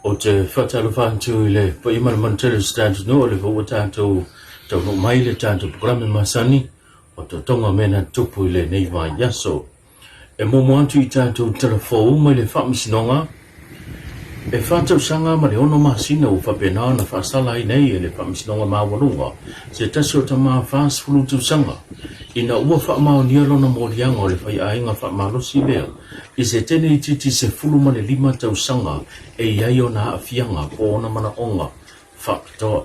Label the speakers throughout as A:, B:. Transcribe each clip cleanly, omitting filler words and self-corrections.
A: Ou te faatalofa atu i le paia ma le manutele o se tatou nuu, o lea foi ua tatou taunuu mai i le tatou polokalame masani o Totoga Mea na Tutupu i lenei vaiaso. E muamua atu i tatou tala fou mai le Faamasinoga, e faatausaga ma le 6 masina ua faapena ona faasala ai nei e le Faamasinoga Maualuga se tasi o tama 40 tausaga ina ua faamaonia lona moliaga o le faiaiga faamalosi lea i se teine itiiti 15 tausaga e i ai ona aafiaga po o ona manaoga faapitoa.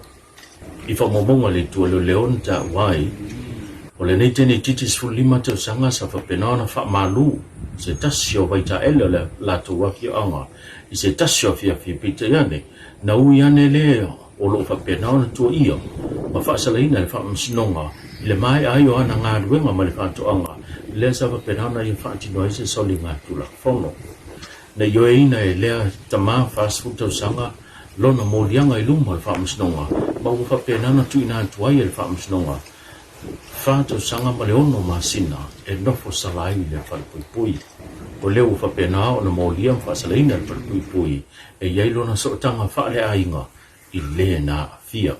A: I faamaumauga a le Itu Leoleo na taua ai, o lenei teine itiiti 15 tausaga sa faapena ona faamalu se tasi o vaitaele o le latou afioaga i se tasi o afiafi, peitai ane, na ui ane le o lo o faapena ona tuuaia ma faasalaina e le Faamasinoga i le maea ai o ana galuega ma le faatoaga lea sa faapena ona ia faatino ai se soliga Tulafono. Na ioeina e lea tama 40 tausaga lona moliaga i luma o le Faamasinoga ma ua faapena ona tuuina atu ai e le Faamasinoga fa tausaga ma le ono masina e nofo sala ai i le falepuipui. O lea ua faapena ona molia ma faasalaina e le falepuipui e i ai lona sootaga faaleaiga i le na aafia.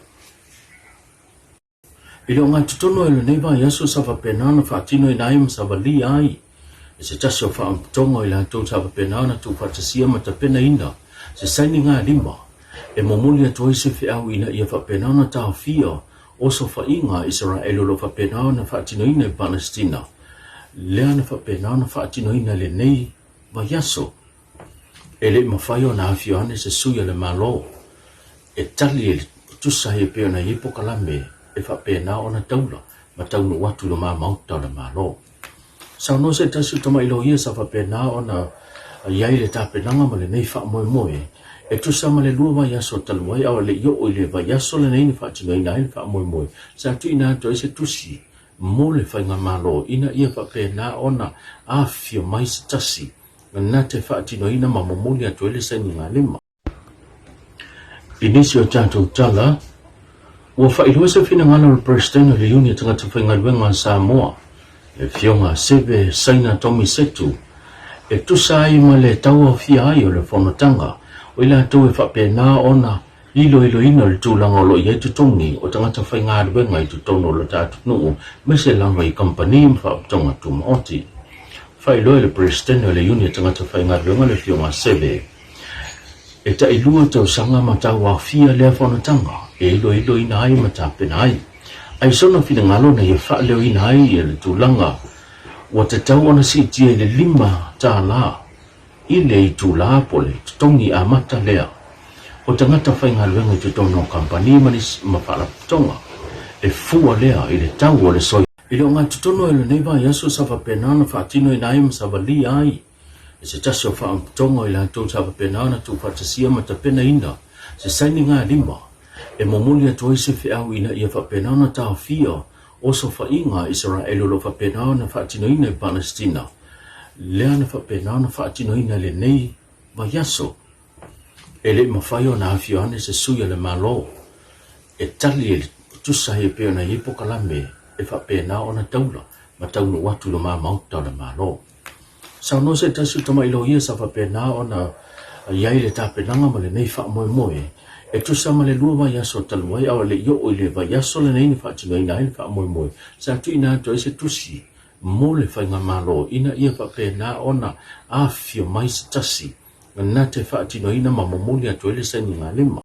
A: I le ogatotonu ai o lenei vaiaso sa faapena ona faatinoina ai ma savalia ai e se tasi o faamutoga o i latou sa faapena ona tuufaatasia ma tapenaina se sainigalima e momoli atu ai se feau ina ia faapena ona taofia osofaiga a Isaraelu o lo o faapena ona faatinoina i Palesitina, lea na faapena ona faatinoina i lenei vaiaso. E le i mafai ona afio ane se sui o le Malo e tali e tusa ai e pei ona i ai polokalame e faapena ona taula ma taunuu atu i luma maota o le Malo. Saunoa se tasi o tamai loia sa faapena ona i ai le tapenaga ma lenei faamoemoe e tusa ma le lua vaiaso talu ai, a o le i oo i le vaiaso lenei na faatinoina ai le faamoemoe, sa tuuina atu ai se tusi mo le Faigamalo ina ia faapena ona afifio mai se tasi na te faatinoina ma momoli atu ai le sainigalima. I nisi o tatou tala, ua faailoa se finagalo o le Peresetene o le Iuni a Tagata Faigaluega a Samoa, le Afioga Seve Saina Tomi Setu, e tusa ai ma le tauaofia ai o le fonotaga o i latou e faapena ona iloiloina le tulaga o lo o i ai totogi o tagata faigaluega i totonu o lo tatou nuu aemaise lava i kamupani ma faauputoga tumaoti. Faailoa e le Peresetene o le Iuni a Tagata Faigaluega le Afioga Seve, E tailua tausaga ma tauaofia lea fonotaga e iloiloina ai ma tapena ai. A i sona finagalo na ia faaleoina ai ia le tulaga ua tatau ona siitia i le $5 i le itula po o le totogi amata lea o tagata faigaluega i totonu o kamupani ma nisi ma faalapotopotoga e fua lea i le tau o le soifua. I le ogatotonu ai o lenei vaiaso sa faapena ona faatinoina ai ma savalia ai e se tasi o faamutoga o i latou sa faapena ona tuufaatasia ma tapenaina se sainigalima e momoli atu ai se feau ina ia faapena ona taofia osofaiga a Isaraelu o lo o faapena ona faatinoina i Palesitina, lea na faapena ona faatinoina i lenei vaiaso. E le i mafai ona afio ane se sui o le Malo e tali e tusa ai e pei ona i ai polokalame e faapena ona taula ma taunuu atu i luma maota o le Malo. Saunoa se tasi o tamai loia sa faapena ona i ai le tapenaga ma lenei faamoemoe e tusa ma le lua vaiaso talu ai, a o le i oo i le vaiaso lenei na faatinoina ai le faamoemoe, sa tuuina atu ai se tusi mo le Faigamalo ina ia faapena ona afifio mai se tasi na te faatinoina ma momoli atu ai le sainigalima.